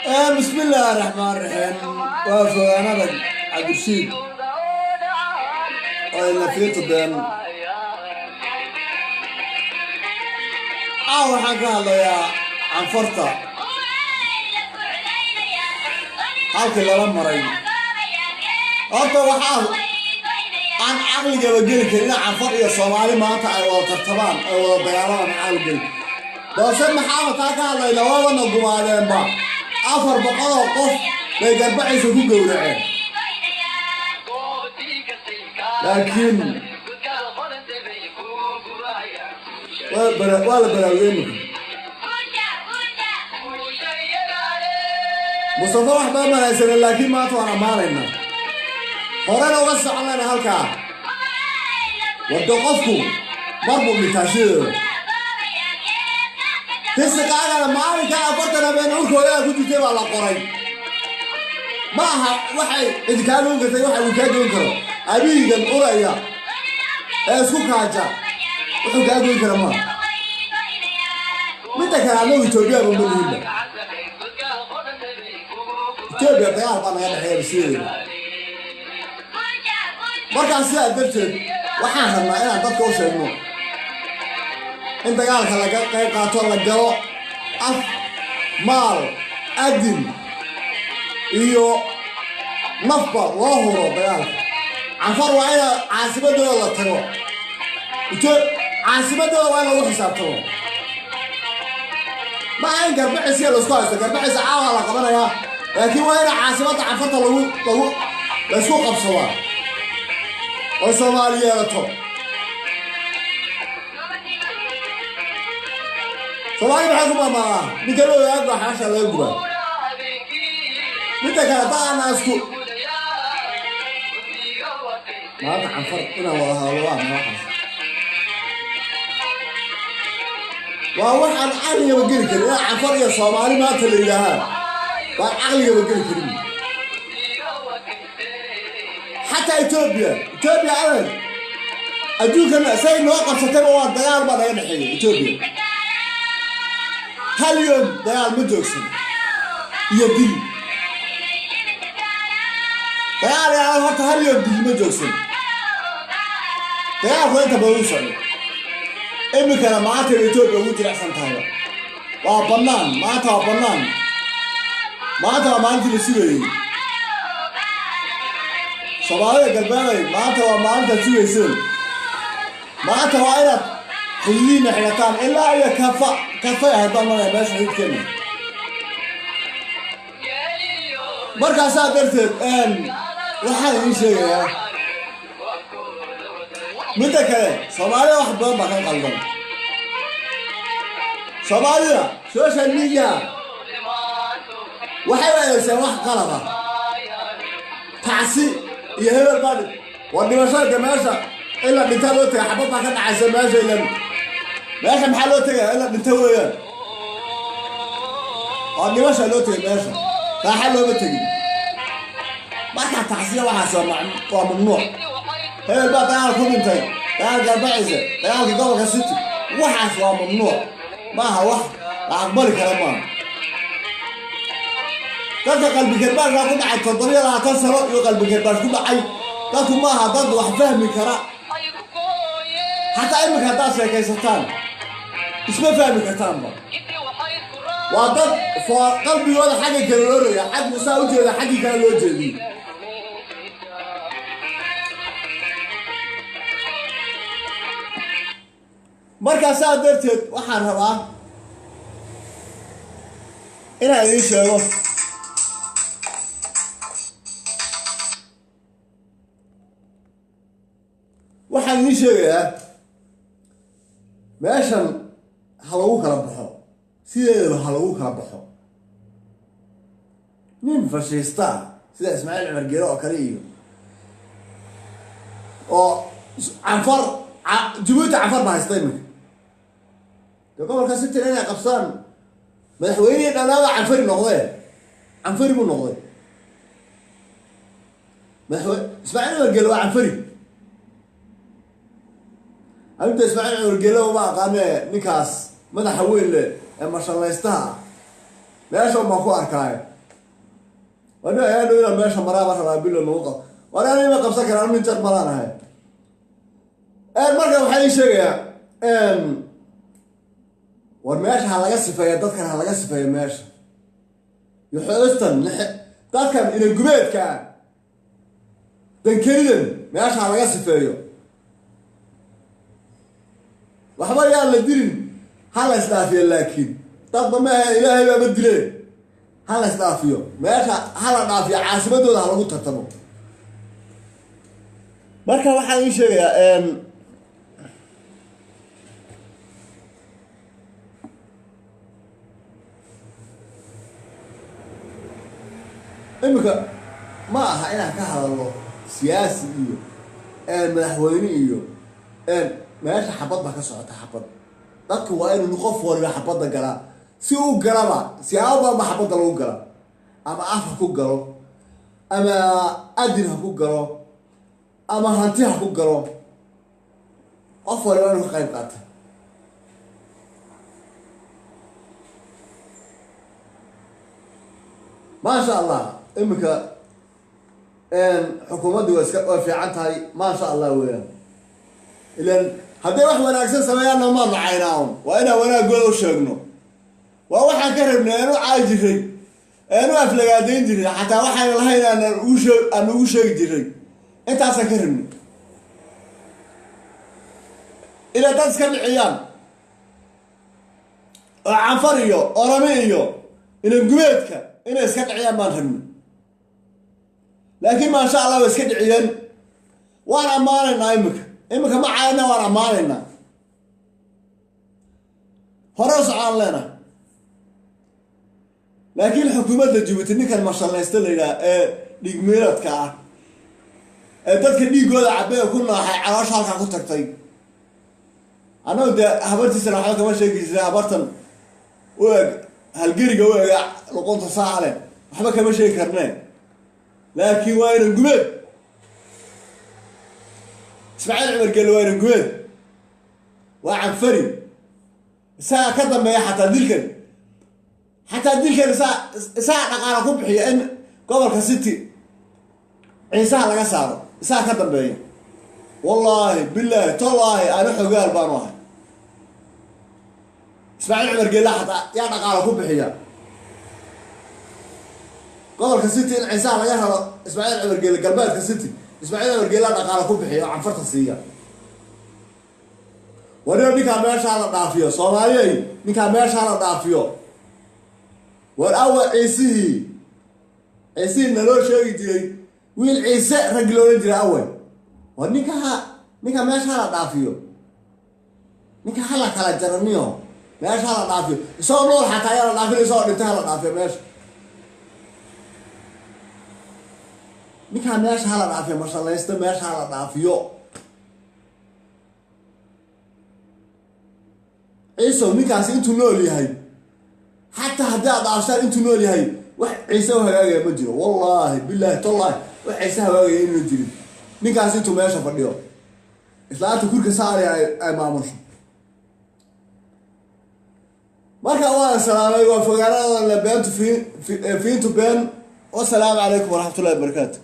Bismi illaahi raxmaan raxiim. Waa fogaanada Cabdirashiid oo ina fiintu been. Waxaan ka hadlayaa Canfarta halkii lala maray. Horta waxaa aan caqligaba geli karin in Canfar iyo Soomaali maanta ay wada tartamaan, ay wada dagaalamaan. Caqli geli, balse maxaaba taa ka hadlayna? Waabana gumaadeenba. 400 oo qof bay Garbaciisa ku gowraceen, laakiin waa la baraarugay imika. Mustafa wax baa malaysana, laakiin maanta waan ammaanaynaa, horena uga soconayna halkaa. Wado qofku mar buu dhintaa sideeda. Risiqaagana maalinka 40 habeen urkoodaa ku jirtay baa la qoray. Ma aha waxay cid kaa goyn kartay, waxa uu kaa goyn karo abiigan uraya ee isku kaaja, wuxuu kaa goyn kara maaha. Midda kale, annagu Etoobiya ba ma lihinba. Etoobiya dagaal baa naga dhexeeya sideeda. Markaas sidaa darteed waxaan rabnaa inaan dadka u sheegno in dagaalka laga qayb qaato, la galo, af, maal, adin iyo nafba loo huro dagaalka Canfar. Waa ina caasimadooda la tago. Caasimadooda waa in lagu xisaabtamo. Ma aha in Garbacisiya laisku haysto. Garbacisa caawa la qabanayaa, laakiin waa ina caasimadda Canfarta lagu laysku qabsadaa oo Soomaali yeelato. Soomaali maxay ku maamaadaa? Ninka loo yaago xaasha laga gubaa. Midda kale, daqana isku maanta Canfar inaan wada hadallo waa maxay? Waxaas waa waxaan caqligaba geli karin. Inaan Canfar iyo Soomaali maanta la yidhaahaa waan caqligaba geli karin. Xataa Etoobiya adeer, adduunkan say noo qabsatayba waa dagaal baa naga dhexeeya Etoobiya. Hal yoom dagaal ma joogsan iyo dil dagaal yaa horta hal yoom dil ma joogsan. Dagaalku inta badan u socdo. Iminkana maanta Etoobiya ugu jilicsan tahayba waa bannaan. Maanta waa bannaan. Maanta waa maalintii la sugayey. Soomaalida galbeeday, maanta waa maalintaad sugayseen. Maanta waa inaad xuduudihiina xidhataan ilaa iyo Kafa. Kafay ahayd baan malaya meesha xuduudkeena. Markaasaa darteed waxaan idiin sheegayaa midda kale. Soomaalida wax badan baa ka qaldan. Soomaalida social media waxay u adeegsadeen wax qalada, tacsi iyo hebel baa war dhimashada. De meesha in la dhintaa loo tegay. Xabad baa ka dhacaysa meesha. Ilan meesha maxaa loo tegaya? In la dhinta weeyaan. Oo dhimasha loo tegay meesha, raaxa looma tegin. Markaa tacsiya waxaas waa mamnuuc. Hebel baa dagaal ku dhintay, dagaal Garbaciise, dagaalka gobolka City, waxaas waa mamnuuc. Maaha wax la aqbali kara maaha. Dadka qalbi karbaashkaa ku dhacay 27 sano iyo qalbi karbaash ku dhacay. Dadku maaha dad wax fahmi kara. Xataa iminka haddaad sheekaysataan isma fahmi kartaanba. Waa dad qalbigooda xagga kale loo roga, xaggu saa ujeeda, xaggii kale loo jeediyo. Markaa saa darteed waxaan rabaa inaan idiin sheego waxaan idiin sheegayaa meeshan ha lagu kala baxo. Sideedaba ha lagu kala baxo. Nin fashiista ah sida Ismaaciil Cumar Geele oo kale iyo oo Canfar, Jabuuti Canfar ba haysta iminka. Dee gobolka Sitina inay qabsaan, madaxweynihii dhanaaba Canfari noqdee, Canfari buu noqday. Madaxweyne Ismaaciil Cumar Geele waa Canfari. Arrinta Ismaaciil Cumar Geele ma aqaane. Ninkaas madaxa weyn leh ee mashallaystaha meesha baan ku arkaayo. Wani ayaa dhow inaan meesha maraaba rabaa, bilo nagu qab. War anima qabsan karaa, nin jar malaan ahay. Marka waxaa ii sheegayaa, war meesha ha laga sifeeya dadkan, ha laga sifeeya meesha yoxoostan, dadkan inagubeedka ah, dankelidan meesha ha laga sifeeyo. Waxba yaan la dilin, ha la isdhaafiyo. Laakiin dadba maaha, Ilaahay baaba dile. Ha la isdhaafiyo meesha, ha la dhaafiyo, caasimadooda ha lagu tartamo. Marka waxaan ii sheegayaa, iminka ma aha inaan ka hadalno siyaasi iyo madaxweyne iyo meesha. Xabad baa ka socota, xabad. Dadku waa inuu qof waliba xabadda galaa si uu galaba. Siyaabo badan ba xabadda lagu gala, ama af ha ku galo, ama adin ha ku galo, ama hanti ha ku galo. Qof waliba inuu ka qayb qaata. Maasha Allah, iminka xukuumaddii waa iska waa fiican tahay, maasha Allah weeyaan. Ilan hadday wax wanaagsan sameeyaanna maa nacaynaa un, waa inaan wanaagooda u sheegno. Waa waxaan ka rabnay, eanu caayi jiray, eanu aflagaadayn jiray, xataa waxayna lahayn aanan ugu shee aan ugu sheegi jiray. Intaasaan ka rabnay ilaa dad iska dhiciyaan oo Canfar iyo Orami iyo inangubeedka inay iska dhiciyaan baan rabnay. Laakiin maasha Allah, way iska dhiciyeen, waan ammaanaynaa. Iminka ma caayna, waan ammaanaynaa, hore u socaan leenahay. Laakiin xukuumadda Jabuuti, ninkan mashallaysta la yidhaha ee dhiigmiiradka ah ee dadka dhiigooda cabee ku naaxay, caloosha halkaa ku tagtay, annagu dee habartiisana waxba kama sheegi jiray. Habartan u eg halgeriga, u ega luqunta saaca leh, waxba kama sheegi karnee. Laakiin waa inan gumeed Ismaaciil Cumar Gelle, waa inan gumeed, waa Canfari. Isagaa ka dambeeya xataa dilkan, xataa dilkan isagaa dhaqaala ku bixiya in gobolka City Ciisaha laga saaro. Isagaa ka dambeeya, wallaahi, bilaahi, tallaahi, ani xogaal baanu ahay. Ismaaciil Cumar Geella xataa yaa dhaqaala ku bixiya gobolka City in Ciisaha laga raro. Ismaaciil Cumar Geelle, galbeedka City, Ismaaciil Cumar Geella dhaqaala ku bixiya oo Canfarta siiya. Warino ninkaa meeshaa la dhaafiyo, Soomaaliyay, ninkaa meeshaa la dhaafiyo. War awa Ciisihii, Ciisihii naloo sheegi jiray, wiil Ciise raggi la odhan jiray awe? War ninkaha, ninka meesha hala dhaafiyo, ninka hala kala jaraniyo, meesha hala dhaafiyo. Isagoo nool xataa ayaa la dhaafin, isagoo dhintay hala dhaafiyo meesha. Ninkaa meesha hala dhaafiyo, mashalaysto, meesha hala dhaafiyo. Ciisow, ninkaasi intuu nool yahay, xataa haddii aad dhaafshaan, intuu nool yahay wax Ciise u hagaagaya ma jiro. Wallaahi, bilaahi, tallaahi, wax Ciise hagaagaya inuu jirin ninkaasi intuu meesha fadhiyo, islaanta kurka saari ay maamusho. Marka waan salaamay, waa fogaanada beentu fiintu been. Wasalaamu calaykum waraxmatullahi wabarakaatu.